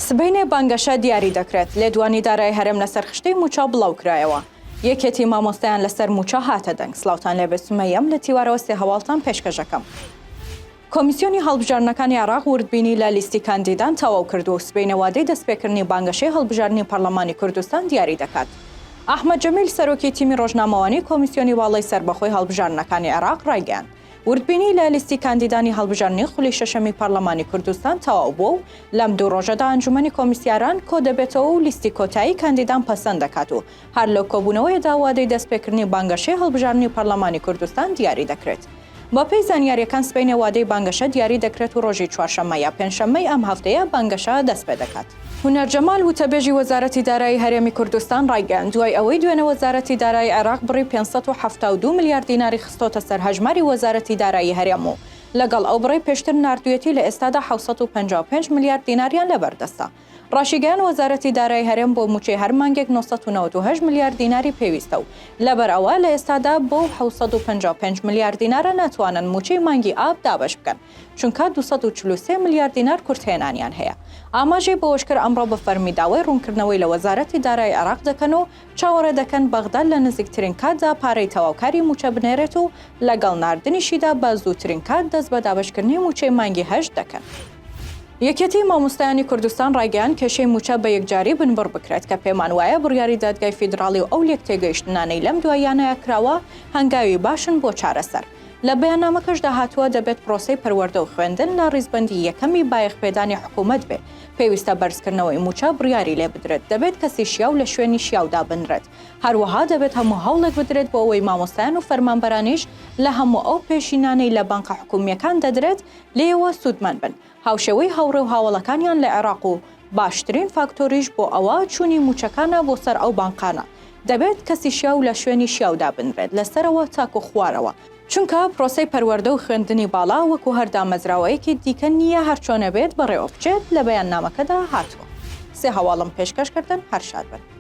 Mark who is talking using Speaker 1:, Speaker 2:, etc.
Speaker 1: سبەینێ بانگەشە دیاری دەکرێت، لێدوانی دارای هەرێم لەسەر خشتەی مووچە بڵاوکرایەوە. یەکێتی مامۆستایان لەسەر مووچە هاتە دەنگ. سڵاوتان لێبێت سومەیەم لە تیوارەوە سێ هەواڵتان پێشکەش ئەکەم. کۆمیسیۆنی هەڵبژاردنەکانی عێراق وردبینی لە لیستی کاندیدان تەواو کردووە و سبەینێ وادەی دەستپێکردنی بانگەشەی هەڵبژاردنی پەرلەمانی کوردستان دیاری دەکات. ئەحمەد جەمیل سەرۆکی تیمی ڕۆژنامەوانی کۆمیسیۆنی باڵای سەربەخۆی هەڵبژاردنەکانی عێراق ڕایگەیاند، وردبینی لە لیستی کاندیدانی هەڵبژاردنی خولی شەشەمی پەرلەمانی کوردستان تەواو بووە و لەم دوو ڕۆژەدا ئەنجومەنی کۆمیسیاران کۆدەبێتەوە و لیستی کۆتایی کاندیدان پەسەند دەکات و هەر لەو کۆبوونەوەیەدا وادەی دەستپێکردنی بانگەشەی هەڵبژاردنی پەرلەمانی کوردستان دیاری دەکرێت. بەپێی زانیارییەکان سبەینێ وادەی بانگەشە دیاری دەکرێت و ڕۆژی چوارشەممە یا پێنجشەممەی ئەم هەفتەیە بانگەشە دەستپێدەکات. هونەر جەمال، وتەبێژی وەزارەتی دارایی هەرێمی کوردستان ڕایگەیاند، دوای ئەوەی دوێنێ وەزارەتی دارایی عێراق بڕی 572 ملیار دیناری خستۆتە سەر هەژماری وەزارەتی دارایی هەرێم و لەگەڵ ئەو بڕەی پێشتر ناردویەتی لە ئێستادا 755 ملیار دیناریان لەبەردەستە. ڕاشیگەیاند، وەزارەتی دارایی هەرێم بۆ مووچەی هەر مانگێک 998 ملیار دیناری پێویستە و لەبەر ئەوە لە ئێستادا بەو 755 ملیار دینارە ناتوانن مووچەی مانگی ئاب دابەش بکەن. چونکە 243 ملیار دینار کورتهێنانیان هەیە. ئاماژەی بەوەشکرد، ئەمڕۆ بە فەرمی داوای ڕوونکردنەوەی لە وەزارەتی دارایی عێراق دەکەن و چاوەڕێ دەکەن بەغدا لە نزیکترین کاتدا پارەی تەواوکاری مووچە بنێرێت و لەگەڵ ناردنیشیدا بە زووترین کات دەست بە دابەشکردنی مووچەی مانگی هەشت دەکەن. یەکێتیی مامۆستایانی کوردستان ڕایگەیاند، کێشەی مووچە بە یەکجاری بنبڕ بکرێت، کە پێمان وایە بڕیاری دادگای فیدراڵی و ئەو لێکتێگەیشتنانەی لەم دواییانەیا کراوە هەنگاوی باشن بۆ چارەسەر. لە بەیاننامەکەشدا هاتووە، دەبێت پرۆسەی پەروەردە و خوێندن لە ڕیزبەندی یەکەمی بایەخپێدانی حکوومەت بێ، پێویستە بەرزکردنەوەی مووچە بڕیاری لێ بدرێت، دەبێت کەسی شیاو لە شوێنی شیاو دابنرێت، هەروەها دەبێت هەموو هەوڵێک بدرێت بۆ ئەوەی مامۆستایان و فەرمانبەرانیش لە هەموو ئەو پێشینانەی لە بانقە حکوومییەکان دەدرێت لێیەوە سوودمەند بن. هاوشێوەی هاوڕێ و هاوەڵەکانیان لە عێراق و باشترین فاکتۆریش بۆ ئەوە چوونی مووچەکانە بۆ سەر ئەو بانقانە. دەبێت کەسی شیاو لە شوێنی شیاو دابنرێت لە سەرەوە تاکو خوارەوە، چونکە پرۆسەی پەروەردە و خوێندنی باڵا وەکو هەر دامەزراوەیەکی دیکە نییە هەرچۆنە بێت بەڕێوە بچێت، لە بەیاننامەکەدا هاتووە. سێ هەواڵم پێشکەش کردن هەر شاد بن.